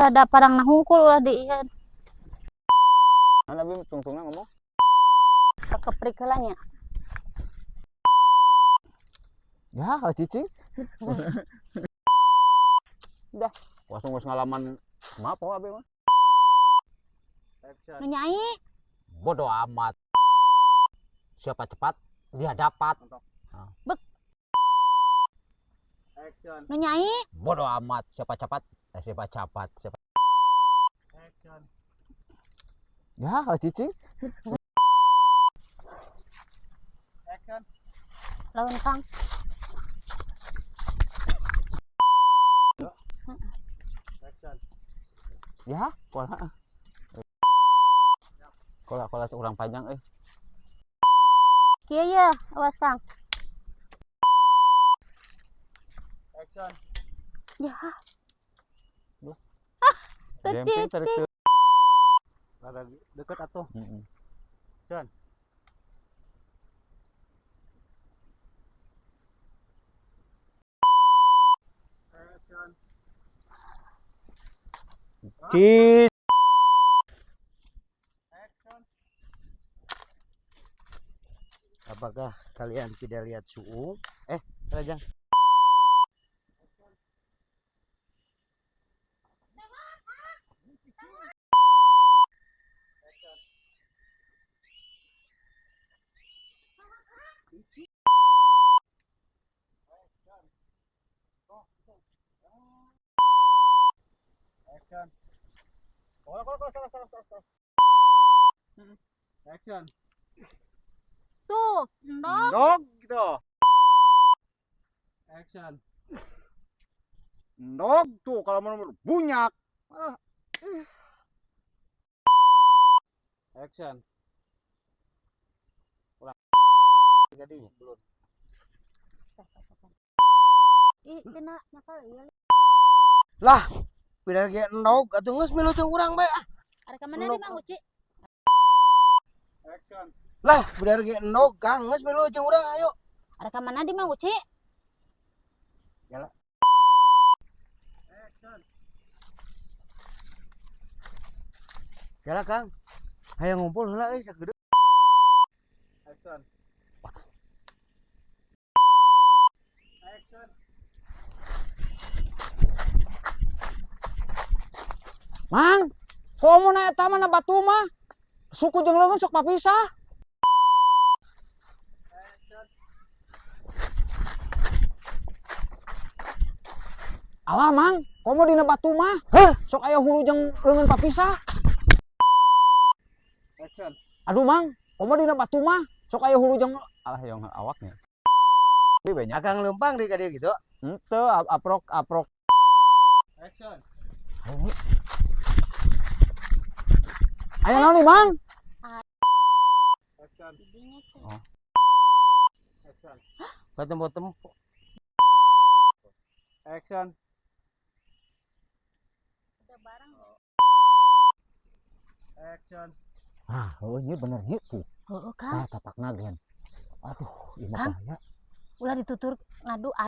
Rada parang nahungkul ulah di ieu. Mana bi tungtungna ngomong? Kakeprik heula nya. Ya, kalau cicing. Udah, langsung geus ngalaman mapo abi mah. Nu nyai. Bodoh amat. Siapa cepat dia dapat. Bek. Nu nyai. Bodoh amat. Siapa cepat? Siapa cepat? Siapa? Ya, kalau cicing. Lawan Kang. Ya, kola. Kola kola urang panjang euy. Kieu ya, awas Kang. Action. Ya. Duh. Ah, Gemping tarik cicing. teu. Rada deket atuh. Heeh. Action. Action. Cicing. Action. Apakah kalian tidak lihat suung? Rajang. Action. Kola kola kola salah salah salah salah. Action. Tuh, endog. Endog gitu. Action. Endog tuh kalau mau bunyak. Ah. Action. Ulang. Jadinya belum. Ih, kena nyakal ieu. Lah, pindah ge endog atuh geus milu jeung urang bae ah. Arek ka mana di Mang Uci? Action. Lah, pindah ge endog Kang, geus milu jeung urang ayo. Arek ka mana di Mang Uci? Yala. Action. Yala Kang. Hayang ngumpul heula euy sagede. Action. Action. Mang, komo na eta mah na batu mah. Suku jeung leungeun sok papisah. Alah Mang, komo dina batu mah. Heh, sok aya hulu jeung leungeun papisah. Action. Aduh Mang, komo dina batu mah. Sok aya hulu jeung Alah yang awaknya. Bi banyak. Akang leumpang deui ka dieu gitu. Henteu aprok aprok. Action. Aya naon nih Mang? Action. Oh. Action. Patempo-tempo. Action. Ada barang. Action. Ah, oh ini bener nih tuh. Heeh, Kang. Ah, tapakna gen. Aduh, ieu mah Kang. bahaya. Ulah ditutur ngadu.